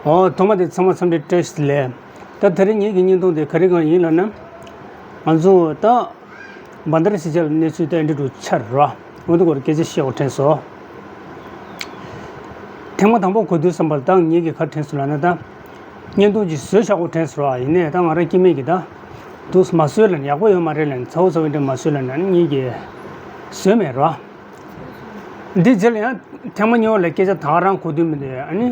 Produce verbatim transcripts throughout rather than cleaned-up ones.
ཨོ། ཐོག་མ་དེ་ཚང་མ་འཚམས་འདྲི་བཀྲ་ཤིས་བདེ་ལེགས། ད་དེ་རིང་ངེད་ཀྱི་བརྙན་ཐུང་དེ་ག་རེ་གང་ཡིན་ལབ་ན། ང་ཚོ་ད་བྷན་དྷ་ར་གཞིས་ཆགས་ལ་གནས་ཚུལ་ད་འདི་འདྲ་ཆགས་རེད་བ། འོ་དེ་སྐོར་སྐད་ཆ་བཤད་དགོས་དྲན་སོང་། ཐེངས་མ་དང་པོ་གོ་དུས་ཙམ་པ་ལ་ད་ངེད་ཀྱིས་ག་རེ་དྲན་སོང་ལབ་ན། ད་བརྙན་ཐུང་ཅིག་བཟོས་བཞག་དགོས་དྲན་སོང་ར། ཡིན་ནའི་ད་ང་རང་སྐྱེ་དམན་གྱིས་ད་འདུག་མ་བཟོས་ལབ་ན་ཡག་པོ་ཡོད་མ་རེད་ལབ་ནས། ཚ་བོ་ཚ་བོ་འདྲ་མ་བཟོས་ལབ་ནས། ཨ་ནི་ངེད་ཀྱིས་བཟོས་མེད་ར། འདི་རྗེས་ལ་ཡང་ཐེངས་མ་གཉིས་པ་ལ་སྐད་ཆ་ད་ག་རང་གོ་དུས་མི་འདུག་ཨ་ནི་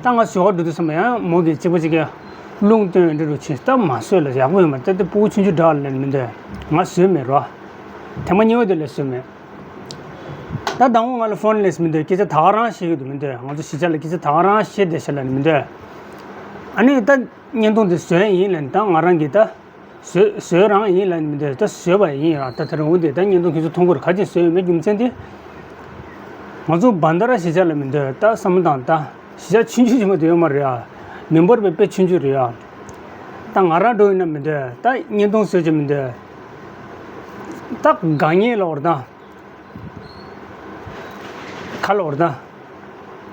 ད་ང་བཟོ་གར་འགྲོ་དུས་ཙམ་པ་ཡང་མོ་གིས་གཅིག་པ་གཅིག་གིས་རླུང་བཏོན་འདྲ་འདྲ་བྱས། ད་མ་བཟོས་ལབ། ཡག་པོ་ཡོད་མ་རེད། ད་དེ་ཕྲུ་གུ་ཆུང་ཆུང་འདྲ་ལབ་ནས་མི་འདུག་ང་བཟོས་མེད་ར། ཐེངས་མ་གཉིས་པ་དེ་ལ་བཟོས་མེད། ད་དང་པོ་ང་ལ་ཕོན་སླེབས་མི་འདུག་སྐད་ཆ་ད་ག་རང་བཤད་ཀྱི་འདུག་མི་འདུག་ང་ཚོ་གཞིས་ཆགས་ལ་སྐད་ཆ་ད་ག་རང་བཤད་བསྡད་ཤག་ལབ་ནས་མི་འདུག་ཨ་ནི་ད་བརྙན་ཐུང་དེ་བཟོས་ཡིན་ལབ་ནས། ད་ང་རང་གིས་ད་བཟོས་བཟོས་རང་ཡིན་ལབ་ནས་མི་འདུག་ད་བཟོས་པ་ཡིན་ར། ད་དེ་རིང་འོ་དེ་ད་བརྙན་ཐུང་ཁྱེད་ཚོ་མཐོང་གི་རེད། ག་རེ་བྱས་བཟོས་ཡོད་མེད་རྒྱུ་མཚན་དེ། ང་ཚོ་བྷན་དྷ་ར་གཞིས་ཆགས་ལ་མི་འདུག་ད་བསམ་བློ་བཏང་། ད་གཞིས་ཆགས་ཆུང་ཆུང་ཞིག་མ་གཏོགས་ཡོད་མ་རེད་ཡ། མི་འབོར་དཔེ་དཔེ་ཆུང་ཆུང་རེད་ཡ། ད་ང་རང་འགྲོ་ཡིན་ན་མི་འདུག་ད་བརྙན་ཐུང་བཟོས་ཀྱི་མི་འདུག་ད་དགའ་ཉེ་ལབ་དགོས་རེད་ད། ག་ལབ་དགོས་རེད་ད།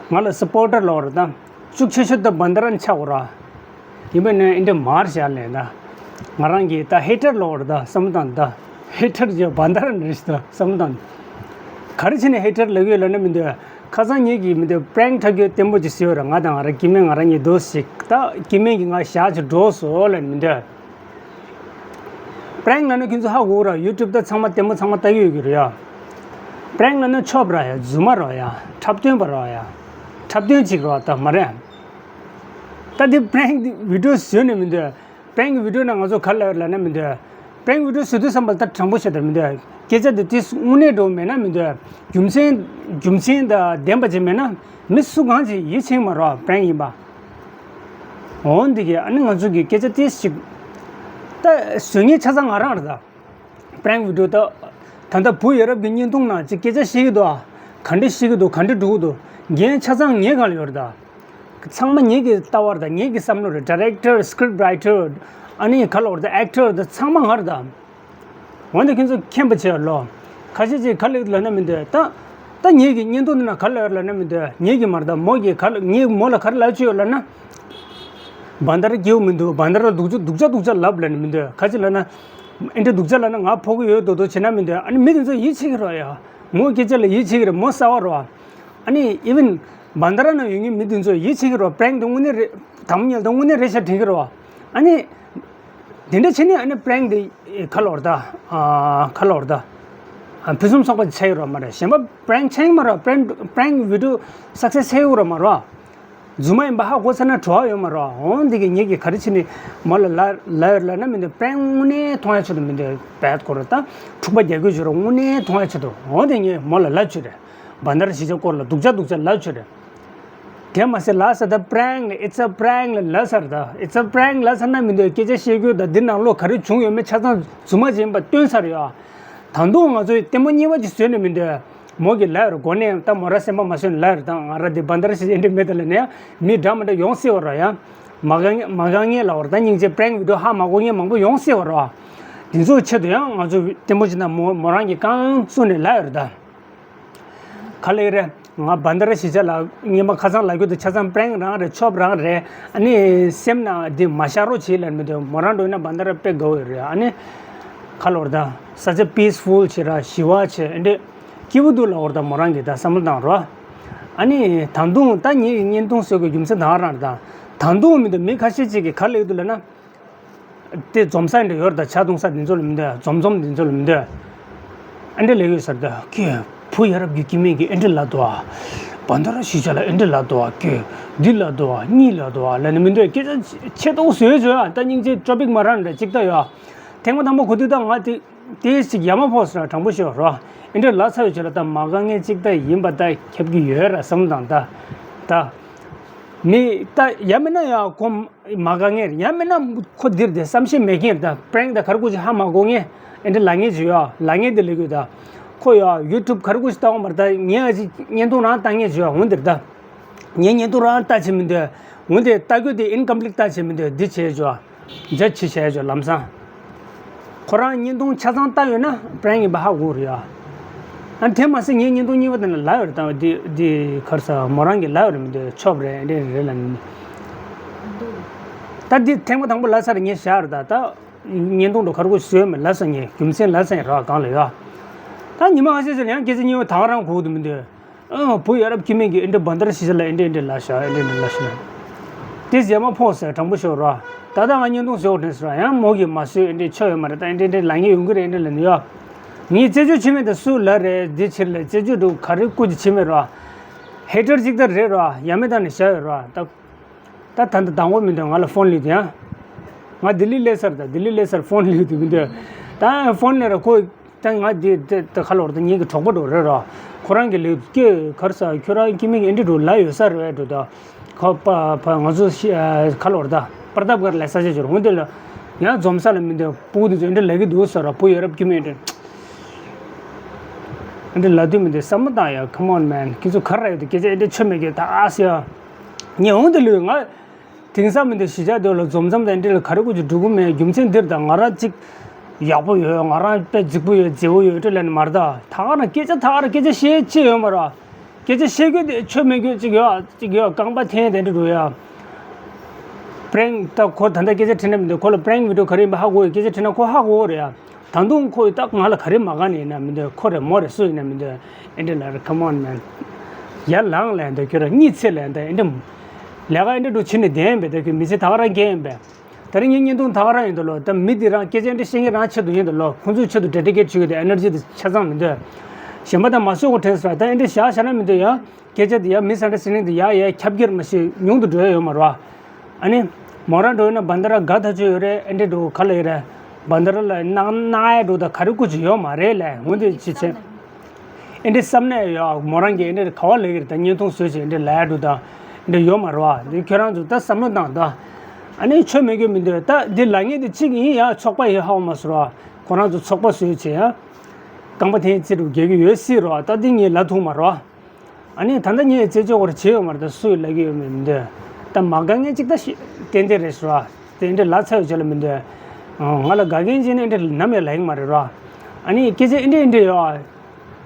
ང་ལ་སི་པོར་ཊར་ལབ་དགོས་རེད་ད། ཤུགས་ཆེ་ཤོས་ད་བྷན་དྷ་ར་ནས་ཆགས་དགོས་ར། ཡིན་པས་ན་འདི་འདྲ་མར་བཞག་ལས་ད། ང་རང་གིས་ད་ཧེ་ཊར་ལབ་དགོས་རེད་ད་བསམ་བློ་བཏང་། ད་ཧེ་ཊར་ཅིག་བྷན་དྷ་ར་ནས་རེད་ད་བསམ་བློ་བཏང་། ག་རེ་བྱས་ནས་ཧེ་ཊར་ལབ་ཀྱི་ཡོད་ལབ་ན་མི་འདུག་ཁ་སང་ངེད་ཀྱིས་མི་འདུག་པེ་རེང་འཁྲབ་རྒྱུ་བརྟན་པོ་ཅིག་བཟོས་ཡོད་ར། ང་དང་ང་རང་སྐྱེ་དམན་ང་རང་གཉིས་འདུག་ཞིག་ད་སྐྱེ་དམན་གྱིས་ང་ཞག་ཅིག་འགྲོ་སོང་ལབ་ནས་མི་འདུག་པེ་རེང་ལབ་ན་ཁྱོད་ཚོ་ཧ་གོ་ར། ཡུ་ཊུབ་ད་ཚང་མ་ལྟད་མོ་ཚང་མ་ལྟ་གི་ཡོད་ཀྱི་རེད་ཡ། པེ་རེང་ལབ་ན་ཆོབ་ར་ཡ། རྫུན་མ་ར་ཡ། འཁྲབ་སྟོན་པ་ར་ཡ། འཁྲབ་སྟོན་ཅིག་ར་ད་མ་རེད། ད་འདི་པེ་རེང་འདི་བི་ཌི་ཡོ་བཟོས་ནས་མི་འདུག་པེ་རེང་གི་བི་ཌི་ཡོ་ནང་ང་ཚོ་ག་རེ་ལབ་ཡོད་ལབ་ན་མི་འདུག་པེ་རེང་བི་ཌི་ཡོ་བཟོ་དུས་ཙམ་པ་ལ་ད་དྲང་པོ་བཤད་ད་མི་འདུག་སྐད་ཆ་འདི་དེ་དངོས་གནས་འགྲོ་མེད་ན་མི་འདུག་རྒྱུ་མཚན་རྒྱུ་མཚན་དང་ལྡན་པ་ཅིག་མེད་ན་མི་སུ་གང་ཅིག་ཡིད་ཆེས་མ་རེད་པེ་རེང་ཡིན་པ། འོ་འདི་གི་ཨ་ནི་ང་ཚོ་གི་སྐད་ཆ་ཏིས་ཅིག་ད་བཟོ་མཁན་ཆ་ཚང་ང་རང་རེད་ད། པེ་རེང་བི་ཌི་ཡོ་ད། ད་ལྟ་བུ་ཡ་རབས་ཀྱི་བརྙན་ཐུང་ནང་ཅིག་སྐད་ཆ་བཤད་ཀྱི་འདུག་ཨ། ག་འདྲ་བཤད་ཀྱི་འདུག་ག་འདྲ་འགྲོ་གི་འདུག་འགན་ཆ་ཚང་ངའི་སྒང་ལ་ཡོད་རེད་ད། ཚང་མ་ངེད་ཀྱི་ལྟ་བ་རེད་ད། ངེད་ཀྱི་བསམ་བློ་རེད། ཌའི་རེག་ཊར། སི་ཀི་རིབ་རའི་ཊར། ཨ་ནི་ག་ལབ་དགོས་རེད་ད། ཨེག་ཊར་ད་ཚང་མ་ང་རེད་ད། འོན་ཏེ་ཁྱེད་ཚོ་མཁྱེན་པ་བྱས་ལོ། ཁ་ཤས་ཅིག་ག་ལབ་ལབ་ན་མི་འདུག་ད། ད་ངེད་ཀྱི་བརྙན་ཐུང་འདི་ན་ག་ལབ་ལབ་ན་མི་འདུག་ངེད་ཀྱི་མ་རེད་ད། མོ་གིས་ག་ལ་ངས་མོ་ལ་ག་རེ་ལབ་ཀྱི་ཡོད་ལབ་ན། བྷན་དྷ་ར་སྐྱིད་པོ་མི་འདུག་བྷན་དྷ་ར་སྡུག་ཅག་སྡུག་ཅག་སྡུག་ཅག་ལབ་ལབ་ནས་མི་འདུག་ག་ཅི་ལབ་ན། ཨེ་འདྲ་སྡུག་ཅག་ལབ་ན་ང་ཕོག་གི་ཡོད་མདོག་མདོག་བྱེད་ན་མི་འདུག་ཨ་ནི་མི་དེ་ཚོ་ཡིད་ཆེས་ཀྱི་རེད་ཡ། མོ་སྐད་ཆ་ལ་ཡིད་ཆེས་ཀྱི་རེད། མོ་གསར་པ་རེད་བ། ཨ་ནི་ཨི་ཝན་བྷན་དྷ་ར་ན་ཡོད་མཁན་མི་དེ་ཚོ་ཡིད་ཆེས་ཀྱི་རེད་བ། པེ་རེང་དེ་དངོས་གནས་རེད། དང་པོ་ཉིད་དང་དངོས་གནས་རེད་ཤག་དྲན་གྱི་རེད་བ། ཨ་ནི། དེ་འདྲ་བྱས་ནས་ཨ་ནི་པེ་རེང་དེ་ག་ལབ་དགོས་རེད་ད། ག་ལབ་དགོས་རེད་ད། ཕུན་སུམ་ཚོགས་པ་ཆགས་ཡོད་རེད་མ་རེད། གཞན་པ་པེ་རེང་ཆགས་ཡོད་མ་རེད། པེ་རེང་པེ་རེང་བི་ཌི་ཡོ་སག་སེ་སི་ཆགས་ཡོད་རེད་མ་རེད། རྫུན་མ་ཡིན་པ་ཧ་གོ་ཚར་ན་བྲོ་བ་ཡོད་མ་རེད། འོ་འདི་གི་ངེད་ཀྱིས་ག་རེ་བྱས་ནས་མོ་ལ་ལབ་ལབ་ཡོད་ལབ་ན་མི་འདུག་པེ་རེང་དངོས་གནས་མཐོང་ཡ་ཆེད་དུ་མི་འདུག་བེད་ཁོ་རེད་ད། འཁྲུག་པ་རྒྱག་དགོས་བྱུང་རུང་དངོས་གནས་མཐོང་ཡ་ཆེད་དུ་འོ་དེ་ངས་མོ་ལ་ལབ་བཅུག་རེད། བྷན་དྷ་ར་གཞིས་ཆགས་སྐོར་ལ་སྡུག་ཅག་སྡུག་ཅག་ལབ་བཅུག་རེད། དེ་མ་ཟད་ལབ་ས་ད་པེ་རེང་ལ། It's a prank ལབ་ས་རེད་ད། It's a prank ལབ་ཚར་ན་མི་འདུག་སྐད་ཆ་བཤད་རྒྱུ་དང་འདི་ནང་ལོགས་ག་རེ་བྱུང་ཡོད་མེད་ཆ་ཚང་རྫུན་མ་ཅིག་ཡིན་པ་སྟོན་ཚར་ཡོད། ད་དུང་ང་ཚོས་ལྟད་མོ་གཉིས་པ་ཅིག་བཟོས་ནས་མི་འདུག་མོ་གིས་ལབ་ཡོད་རེད། འགོ་ནས་ད་མོ་རང་སེམས་པ་མ་བཟོད་ནས་ལབ་ཡོད་རེད་ད། ང་རང་འདི་བྷན་དྷ་ར་གཞིས་ཆགས་འདི་མེད་ད་ལབ་ནས་མི་འདྲ་མི་འདྲ་ཡོང་སྲིད་པ་རེད་ཡ། མ་དགའ་མ་དགའ་མཁན་ལབ་དགོས་རེད་ད། སྙིང་རྗེ། པེ་རེང་བི་ཌི་ཡོ་ཧ་མ་གོ་མཁན་མང་པོ་ཡོང་སྲིད་པ་རེད་བ། འདི་ཚོའི་ཆེད་དུ་ཡང་ང་ཚོས་ལྟད་མོ་ཅིག་ན་མོ་མོ་རང་གིས་རྐང་བཙུགས་ནས་ལབ་ཡོད་རེད་ད། ག་ལབ་ཀྱི་རེད། ང་བྷན་དྷ་ར་གཞིས་ཆགས་ལ་སྔོན་མ་ཁ་སང་ལབ་རྒྱུ་དེ་ཆ་ཚང་པེ་རེང་རང་རེད། ཆོབ་རང་རེད། ཨ་ནི་སེམས་ནང་འདི་མ་བཞག་རོགས་བྱེད་ལབ་མི་འདུག་མོ་རང་འགྲོ་ན་བྷན་དྷ་ར་དཔེ་དགའ་བོ་ཡོད་རེད། ཨ་ནི་ག་ལབ་དགོས་རེད་ད། ས་ཆ་པིས་ཕུལ་བྱེད་ར་ཞི་བ་བྱེད་ཨེ་འདྲས་སྐྱིད་པོ་འདུག་ལབ་དགོས་རེད་ད། མོ་རང་གིས་ད་བསམ་བློ་བཏང་རོགས། ཨ་ནི་ད་དུང་ད་ངས་བརྙན་ཐུང་བཟོ་དགོས་རྒྱུ་མཚན་ད་ག་རང་རེད་ད། ད་དུང་མི་འདུག་མི་ཁ་ཤས་ཅིག་གིས་ག་ལབ་ཀྱི་འདུག་ལབ་ན། དེ་འཛོམས་ས་འདྲ་ཡོད་རེད་ད། ཇ་འཐུང་ས་འདི་ཚོ་ལ་མི་འདུག་འཛོམས་འཛོམས་འདི་ཚོ་ལ་མི་འདུག་ཨ་འདྲ་ལབ་ཡོད་ས་རེད་ད། ཁྱོད་བུ་ཡ་རབས་ཀྱི་སྐྱེ་དམན་གྱིས་ཨེ་འདྲ་ལབ་འདུག་ཨ། བྷན་དྷ་ར་གཞིས་ཆགས་ལ་ཨེ་འདྲ་ལབ་འདུག་ཨ། ཁྱོད་འདི་ལབ་འདུག་ཨ། གཉིས་ལབ་འདུག་ཨ་ལབ་ནས་མི་འདུག་སྐད་ཆ་ཆེ་མདོག་བཟོས་བྱོས་ཨ། ད་སྙིང་རྗེ་ཊོ་པིག་མ་རག་འདྲ་ཅིག་ད་ཡོད་ཨ། ཐེངས་མ་དང་པོ་གོ་དུས་ད་ང་དེ་དེ་ཞིག་ཡ་མ་ཕོག་སོང་ར། དྲང་པོ་ཤོད་རོགས། ཨེ་འདྲ་ལབ་ཚར་ཡོད་བྱས་ལ་ད་མ་དགའ་མཁན་ཅིག་ད་ཡིན་པ་ད་ཁྱབ་ཀྱི་ཡོད་ར་བསམ་དང་ད། ད། མི་ད་ཡང་མིན་ན་ཡང་ཁོ་མ་དགའ་མཁན་རེད། ཡང་མིན་ན་ཁོ་འདིར་དེ་བསམ་ཤེས་མེད་མཁན་རེད། ད་པེ་རེང་ད་ག་རེ་གོ་ཅིག་ཧ་མ་གོ་མཁན་ཨེ་འདྲ་ལབ་མཁན་ཅིག་ཡོད་ཨ། ལབ་མཁན་དེ་ལབ་དགོས་ད། ཁོ་ཡོད་ཨ། ཡུ་ཊུབ་ག་རེ་གོ་ཅིག་ལྟ་འོང་བར་ད་ངས་ཨ་ཅིག་བརྙན་ཐུང་རང་ལྟ་མཁན་ཅིག་ཡོད་ཨ། འོན་ཏེ་ད་ངས་བརྙན་ཐུང་རང་ལྟ་བྱེད་མི་འདོད། འོན་ཏེ་ལྟ་རྒྱུ་དེ་ཨིན་ཀམ་པི་ལིཊ་ལྟ་བྱེད་མི་འདོད། འདི་བྱས་ཅོ་ཨ། འཇའ་ཆི་བྱས་ཅོ་ལམ་སང་། ཁོ་རང་བརྙན་ཐུང་ཆ་ཚང་ལྟ་ཡོད་ན་པེ་རེང་ཡིན་པ་ཧ་གོ་རེད་ཨ། ཨ་དེ་མ་ཟད་ངས་བརྙན་ཐུང་གཉིས་པ་དེ་ནས་ལབ་ཡོད་རེད། ད་འདི་འདི་ག་རེ་ཟ། མོ་རང་གིས་ལབ་ཡོད་རེད། མི་འདོད་ཆོབ་རེད་འདི་རེད་ལབ་ནས། ད་འདི་ཐེངས་མ་དང་པོ་ལབ་ཚར་ངས་བཞག་རེད། ད་ད་བརྙན་ཐུང་འགྲོ་ཁར་གོ་བཟོས་མེད་ལབ་ས་ངས་རྒྱུ་མཚན་ལབ་ས་ཡིན་ར་གང་ལ་ཡ། ད་ཉི་མ་ཁ་ཤས་ཤིག་ལ་ཡང་སྐད་ཆ་གཉིས་པ་ད་ག་རང་གོ་གི་འདུག་མི་འདུག་ཨ་བུ་ཡ་རབས་སྐྱེ་དམན་གྱིས་ཨེ་འདྲ་བན་དར་གཞིས་ཆགས་ལ་ཨེ་འདྲ་ཨེ་འདྲ་ལབ་ཤག་ཨེ་འདྲ་ཨེ་འདྲ་ལབ་ཤག་དེ་རྗེས་མ་ཕོག་ཟེར་དྲང་པོ་ཤོད་ར། ད་ལྟ་ང་བརྙན་ཐུང་བཟོས་དྲན་ཟེར་ར་ཡང་མོ་གིས་མ་བཟོས་ཨེ་འདྲ་ཆོ་ཡོད་མ་རེད། ད་ཨེ་འདྲ་ཨེ་འདྲ་ལབ་མཁན་ཡོང་གི་རེད་ཨེ་འདྲ་ལབ་ནི་ཡ། ངས་རྩད་གཅོད་བྱེད་མེད་ད་སུ་ལབ་རེད། འདི་ཕྱིར་ལ་རྩད་གཅོད་འགྲོ་ག་རེ་སྐུ་མཁྱེན་བྱེད་མེད་ར། ཧེ་ཊར་གཅིག་ད་རེད་ར་ཡ་མེད་ད་ནི་བཞག་ཡོད་ར་ད། ད་ད་ད་དང་པོ་མི་འདོད་ང་ལ་ཕོན་ལུས་དེ་ཡང་། ང་ལྡི་ལི་སླེབས་ཚར་ད་ལྡི་ལི་སླེབས་ཚར་ཕོན་ལུས་དེ་མི་འདོད། ད་ཕོན་ལས་ར་ཁོ། ད་ང་དེ་དེ་ད་ཁ་ལོར་ད་ངེད་ཀྱི་གྲོགས་པོ་འགྲོ་རེད་ར། ཁོ་རང་གི་ལུས་ཀྱི་གར་ས་ཁྱོད་རང་སྐྱེ་དམན་གྱི་ཨེ་འདྲ་འགྲོ་ལ་ཡོད་ས་རེད་འགྲོ་ད། ཁོ་པ་པ་ང་ཚོ་ཤི་ཨ་ཁ་ལོར་ད་པར་ཐབ་གར་ལས་ས་ཆ་འབྱོར་འོན་ཏེ་ལ། ཡང་འཛོམས་ས་ལ་མི་འདོད་སྤུ་གུ་དེ་ཚོ་ཨེ་འདྲ་ལས་ཀྱི་འདུག་ཟེར་ར་བུ་ཡ་རབས་སྐྱེ་དམན་ཨེ་འདྲ། ཨེ་འདྲ་ལབ་དུས་མི་འདོད་བསམ་བློ་བཏང་ཡ་come on man ཁྱེད་ཚོ་ག་རེ་རེད་དེ་སྐད་ཆ་ཨེ་འདྲ་ཆོ་མེད་གི་ད་ཨ་སི་ཡ། ངས་འོང་དེ་ལུས་ང་། དེང་སང་མི་འདུག་གཞིས་ཆགས་དེ་ལ་འཛོམས་འཛོམས་དང་འདི་ལ་ག་རེ་དགོས་ཀྱི་འགྲོ་གི་མེད། རྒྱུ་མཚན་འདིར་དང་ང་རང་གཅིག་ཡག་པོ་ཡོད། ང་རང་དཔེ་རྫིག་པོ་ཡོད་མཛེས་པོ་ཡོད་འདྲ་ལབ་ནས་མ་རེད་ད། ད་ག་རང་སྐད་ཆ་ད་ག་རང་སྐད་ཆ་བཤད་ཅི་ཡོད་མ་རེད། སྐད་ཆ་བཤད་རྒྱུ་དེ་ཆོ་མེད་རྒྱུ་གཅིག་ཡོད་གཅིག་ཡོད་རྐང་པ་འཐེན་དེ་འདྲ་འགྲོ་ཡ། པྲེང་ད་ཁོ་ད་ལྟ་སྐད་ཆ་དྲིས་ན་མི་འདུག་ཁོ་ལ་པྲེང་བི་ཌིའོ་ག་རེ་ཡིན་པ་ཧ་གོ་ཡོད། སྐད་ཆ་དྲིས་ན་ཁོ་ཧ་གོ་གི་རེད་ཡ། ད་དུང་ཁོ་ཡི་ད་ང་ལ་ག་རེ་མ་ག་ནས་ཡིན་ན་མི་འདོད། ཁོ་རེ་མོ་རེ་སུ་ཡིན་ན་མི་འདོད། ཨེ་འདྲ་ལ་རེ་come on man ཡར་ལངས་ལས་འདོད་ཁྱོད་ར་གཉིད་ཚད་ལས་འདོད་ཨེ་འདྲ། ལས་ཀ་ཨེ་འདྲ་འགྲོ་བྱེད་ནས་བསྡད་ཡིན་པས་ད་ཁྱོད་མི་ཚེ་ད་ག་རང་སྐྱེལ་ཡིན་པས། ད་རིང་ངའི་བརྙན་ཐུང་ད་ག་རང་ཡིན་འདུག་ལོ། ད་མི་འདི་རང་སྐད་ཆ་ཨེ་འདྲ་བཤད་མཁན་རང་ཆེད་དུ་ཡིན་འདུག་ལོ། ཁོང་ཚོའི་ཆེད་དུ་ཌེ་ཌི་ཀེཊ་བྱེད་ཀྱི་འདུག་ཨེ་ནར་ཇི་དེ་ཆ་ཚང་མི་འདོད། གཞན་པ་ད་མ་བཟོད་གོ་དྲན་སོང་། ད་ཨེ་འདྲ་བཞག་བཞག་ན་མི་འདོད་ཡ། སྐད་ཆ་འདི་ཡ་མི་སན་ཌར་སི་ཊེན་ཌིང་འདི་ཡ་ཡ་ཁྱབ་ཁྱེར་མ་ཤེས་ཉུང་དུ་འགྲོ་ཡ་ཡོད་མ་རེད་བ། ཨ་ནི། མོ་རང་འགྲོ་ཡོད་ན་བན་ད་ར་དགའ་ཐག་ཆོད་ཡོད་རེད། ཨེ་འདྲས་འགྲོ་ག་ལ་ཡོད་རེད། བན་ད་ར་ལ་གནང་གནང་ཡ་འགྲོ་ད་ག་རེ་སྐུ་ཅི་ཡོད་མ་རེད་ལས་འོན་ཏེ་ཅི་བྱེད། ཨེ་འདྲས་བསམ་ནས་ཡོད་མོ་རང་གིས་ཨེ་འདྲས་ག་བ་ལས་ཀྱི་རེད་ད་བརྙན་ཐུང་བཟོས་བྱས་ཨེ་འདྲས་ལས་ཡ་འགྲོ་ད། ཨེ་འདྲས་ཡོད་མ་རེད་བ་འདི་ཁྱོད་རང་ཚོ་ད་བསམ་བློ་བཏང་ད། ཨ་ནི་ཆོ་མེད་རྒྱུ་མི་འདུག་ད་འདི་ལ་ངེས་དེ་གཅིག་ཡིན་ཡ་ཚོགས་པ་ཡི་ཧ་བ་མ་སོ་ར། ཁོ་རང་ཚོ་ཚོགས་པ་བཟོས་བྱས་ཡ། རྐང་པ་འཐེན་རྩིས་རུ་རྒྱག་གི་ཡོད་སྲིད་རོ་ད་འདི་ངས་ལ་ཐུག་མ་རོ། ཨ་ནི་ད་ལྟ་ངས་རྩད་གཅོད་སྐོར་བྱེད་ཡོད་མ་རེད་ད་སུས་ལབ་ཀྱི་ཡོད་མེད་མི་འདོད། ད་མ་དགའ་མཁན་གཅིག་ད་ཤི་ཏན་ཏན་རེད་ཟེར་བ། དེ་འདྲ་ལབ་ཚར་ཡོད་ཅེས་ལ་མི་འདོད། ང་ལ་དགའ་མཁན་གཅིག་ནི་འདྲ་ནམ་ཡང་ལབ་ཀྱི་མ་རེད་རོ། ཨ་ནི་སྐད་ཆ་འདི་འདྲ་འདི་འདྲ་ཡོད།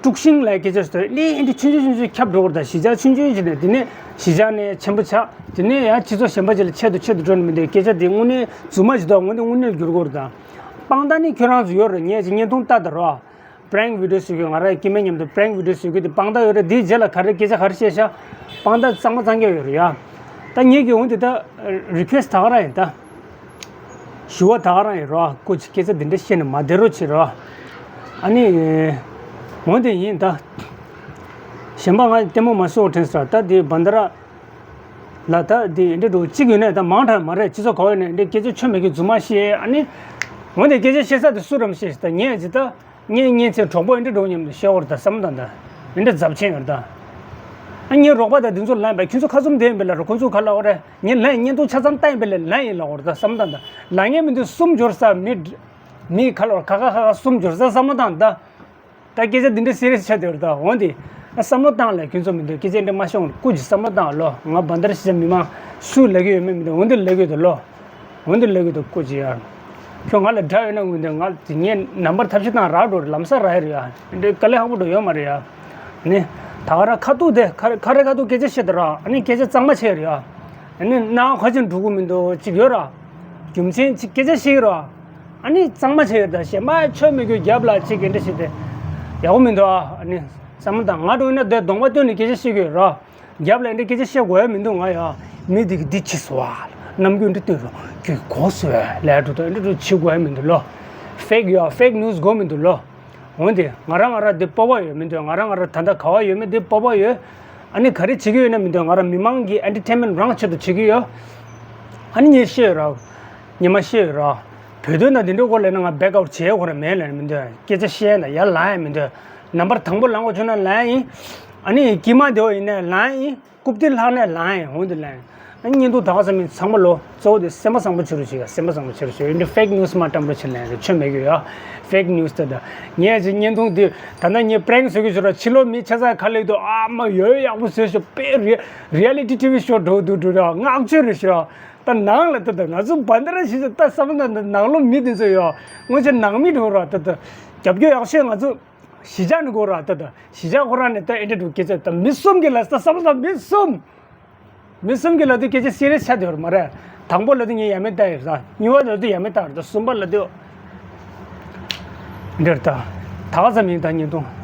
དཀྲུག་ཤིང་ལབ་སྐད་ཆ་ཟེར་ནི་འདི་འདྲ་ཆུང་ཆུང་ཆུང་ཆུང་ཁྱབ་འགྲོ་གི་རེད་ད་གཞིས་ཆགས་ཆུང་ཆུང་ཅིག་ནས་དེ་ནས་གཞིས་ཆགས་ནས་ཆེན་པོ་ཆགས་དེ་ནས་ཡང་སྤྱི་ཚོགས་གཞན་པ་ཅིག་ལ་ཆེད་དུ་ཆེད་དུ་འགྲོ་ནི་མི་འདོད་སྐད་ཆ་འདི་དངོས་གནས་རྫུན་མ་ཞིག་འདུག་དངོས་གནས་དངོས་གནས་ལ་འགྱུར་གྱི་རེད་ད། དཔང་རྟགས་ནི་ཁྱོད་རང་ཚོ་ཡོད་རེད་ངས་ཅིག་བརྙན་ཐུང་ལྟ་ད་རོ། པྲེང་བི་ཌིའོ་བཟོ་རྒྱུ་ང་རང་སྐྱེ་དམན་མཉམ་དུ་པྲེང་བི་ཌིའོ་བཟོ་རྒྱུ་དེ་དཔང་རྟགས་ཡོད་རེད། དེའི་རྗེས་ལ་ག་རེ་སྐད་ཆ་ག་རེ་བཤད་ཤག་དཔང་རྟགས་གཙང་མ་གཙང་རྐྱང་ཡོད་རེད་ཡ། ད་ངེད་ཀྱི་འོང་དེ་ད་རི་ཁུ་ཨེ་སི་ཊི་ད་ག་རང་ཡིན་ད། ཞུ་བ་ད་ག་རང་ཡིན་རོ། སྐུ་མཁྱེན་སྐད་ཆ་འདི་འདྲ་བཤད་ནས་མ་བསྡད་རོགས་བྱེད་རོ། ཨ་ནི། འོང་དེ་ཡིན་ད། གཞན་པ་ང་ལྟད་མོ་མ་བཟོ་དྲན་སོང་ད་དེ་བན་ད་ར། ལ་ད་དེ་འདྲ་འགྲོ་གཅིག་ཡོད་ནས་ད་མང་དྲགས་མ་རེད། སྤྱི་ཚོགས་ག་བ་ཡོད་ནས་འདྲ་སྐད་ཆ་ཆོ་མེད་ཀྱི་རྫུན་མ་བཤད་ཨ་ནི། འོན་ཏེ་སྐད་ཆ་བཤད་ས་དེ་སུ་རམ་ཤེས་ད་ངས་ཇི་ལྟ། ངས་ངས་ཚེ་གྲོགས་པོ་འདྲ་འགྲོ་མཉམ་དུ་བཤད་འོར་ད་བསམ་ད་ད། འདྲ་རྫབ་ཆེན་ཡོད་ད། ཨ་ངའི་རོགས་པ་ད་འདི་ཚོ་ལན་པ་ཁྱོད་ཚོ་ཁ་བཙུམ་བསྡད་ཡིན་པས་ལ་རོ་ཁོ་ཚོ་ག་ལ་འོ་རེད་ངས་ལན་བརྙན་ཐུང་ཆ་ཚང་ལྟ་ཡིན་པས་ལ་ལན་ཡིན་ལ་འོར་ད་བསམ་ད་ད། ལ་ངས་མི་འདུག་གསུམ་འབྱོར་ས་མི། མི་ཁ་ལོར་ཁ་ཁ་ཁ་ཁ་གསུམ་འབྱོར་ས་བསམ་བློ་བཏང་ད། ད་སྐད་ཆ་འདི་འདྲ་སི་རི་ཡས་ཆགས་བསྡད་ཡོད་རེད་ད། འོན་ཏེ། ཨ་བསམ་བློ་བཏང་ལས་ཁྱོད་ཚོ་མི་འདུག་སྐད་ཆ་འདྲ་མ་ཤོང་སྐུ་མཁྱེན་བསམ་བློ་བཏང་ལོ། ང་བན་དར་གཞིས་ཆགས་མི་མང་སུ་ལབ་ཀྱི་ཡོད་མེད་མི་འདུག་འོན་ཏེ་ལབ་ཀྱི་ཡོད་དོ་ལོ། འོན་ཏེ་ལབ་ཀྱི་འདུག་སྐུ་མཁྱེན་ཡ། ཁྱོད་ང་ལ་དགྲ་ཡོད་ན་འོན་ཏེ་ང་ངས་ནམ་བར་ཐབས་ཤེས་བཏང་རག་འགྲོ་རེད་ལམ་སང་རག་ཡ་རེད་ཡ། འདྲ་དཀའ་ལས་ཁག་པོ་འགྲོ་ཡོད་མ་རེད་ཡ། ནི། ད་ག་རང་ཁ་ཐུག་དེ་ཁ་ཁ་རེ་ཁ་ཐུག་སྐད་ཆ་བཤད་དེ་ར་ཨ་ནི་སྐད་ཆ་གཙང་མ་བྱས་རེད་ཡ། ཨ་ནི་སྣང་བ་ཁ་ཅིག་འགྲོ་གི་མི་འདུག་ཅིག་ཡོད་ར། རྒྱུ་མཚན་ཅིག་སྐད་ཆ་བཤད་ཀྱི་ར། ཨ་ནི་གཙང་མ་བྱས་ཡོད་ད་གཞན་པ་ཆོས་མི་དགོས་རྒྱབ་ལ་ཅིག་གི་འདྲ་བྱེད་དེ། ཡག་པོ་མི་འདུག་ཨ། ཨ་ནི་བསམ་བློ་བཏང་ང་འགྲོ་ཡིན་ན་དེ་གདོང་པ་སྟོན་ནས་སྐད་ཆ་བཤད་ཀྱི་ཡོད་ར། རྒྱབ་ལ་འདྲ་སྐད་ཆ་བཤད་དགོས་ཡ་མི་འདུག་ང་ཡ། མི་འདི་གི་འདི་ཕྱི་སོ་ཨ། ནམ་རྒྱུན་འདྲ་སྟོན་རོགས་ཁྱོད་གོ་སོ་ཨ་ལས་འགྲོ་དང་འདྲ་འགྲོ་བྱེད་དགོས་ཡ་མི་འདུག་ལོ། ཕེག་ཡོད་ཕེག་ནིའུ་སི་དགོས་མི་འདུག་ལོ། འོན་ཏེ་ང་རང་ང་རང་འདི་སྤོབས་པ་ཡོད་མི་འདུག་ང་རང་ང་རང་ད་ལྟ་ག་བ་ཡོད་མེད་འདི་སྤོབས་པ་ཡོད། ཨ་ནི་ག་རེ་བྱེད་ཀྱི་ཡོད་ན་མི་འདུག་ང་རང་མི་མང་གི་ཨེན་ཊར་ཊེན་མེན་ཊི་རང་ཆེད་དུ་བྱེད་ཀྱི་ཡོད། ཨ་ནི་ངས་བཤད་ཡོད་ར། ཉི་མ་བཤད་ཡོད་ར། བོད་དོན་དང་དེ་འདྲའི་སྐོར་ལ་ན་ང་བེག་ཨའུཊ་བྱེད་ཡ་ཁོ་རང་མེད་ལབ་ནས་མི་འདུག་སྐད་ཆ་བཤད་ན་ཡར་ལངས་ཡ་མི་འདུག་ནམ་བར་དང་པོ་ལངས་དགོས་བྱུང་ན་ལངས་ཡིན། ཨ་ནི་དཀྱིལ་མ་དེ་བ་ཡིན་ན་ལངས་ཡིན། རྐུབ་སྟེགས་ལྷག་ནས་ལངས་ཡིན་འོང་དུ་ལེན། ཨ་ནི་བརྙན་ཐུང་ད་ག་ཙམ་མིན་ཚང་མ་ལོ་གཙོ་བོ་དེ་སེམས་པ་བཟང་པོ་བྱེད་རོགས་བྱེད་ཡ་སེམས་པ་བཟང་པོ་བྱེད་རོགས་བྱེད་ཡ་འདི་ཕེག་ནིའུ་སི་མ་བཀྲམ་རོགས་བྱེད་ལེན་རེད་ཆོ་མེད་གི་ཡ། ཕེག་ནིའུ་སི་ད་ད། ངས་ཅིག་བརྙན་ཐུང་འདི་ད་ལྟ་ངས་པྲེང་བཟོ་གི་བཟོ་ར་ཕྱི་ལོ་མི་ཆ་ཚང་ག་ལེགས་འདུག་ཨ་མ་ཡོད་ཡག་པོ་བཟོས་ཤོག་དཔེ་རི་རི་ཡ་ལི་ཊི་ཊི་ཝི་ཤོ་འགྲོ་འདུག་འགྲོ་ར་བསྔགས་བརྗོད་རེད་ཤག་ད་ནང་ལ་ད་ད་ང་ཚོ་བན་ད་ར་ཞིག་ད་བསམ་ན་ད་ནང་ལོ་མི་འདི་ཚོ་ཡོད་སྔོན་ཆད་ནང་མི་འགྲོ་ར་ད་ད་རྒྱབ་སྐྱོར་ཡག་ཤོས་ང་ཚོ་གཞིས་ཆགས་ནས་གོ་ར་ད་ད་གཞིས་ཆགས་ཁོ་རང་ནས་ད་ཨེ་འདྲ་འགྲོ་སྐད་ཆ་ད་མི་གསུམ་གྱི་ལ་ད་བསམ་ན་མི་གསུམ། མི་གསུམ་གྱི་ལ་དུས་སྐད་ཆ་སི་རི་ཡས་ཆགས་བསྡད་ཡོད་མ་རེད། ད་ དང་པོ་ལབ་དུས་ངས་ཡ་མེད་བལྟས་ཡོད་ས། གཉིས་པ་ལབ་དུས་ཡ་མེད་བལྟས་ཡོད་ས། གསུམ་པ་ལབ་དུས། འདིར་ལྟ། ད་ག་ཙམ་ཡིན་ད་བརྙན་ཐུང་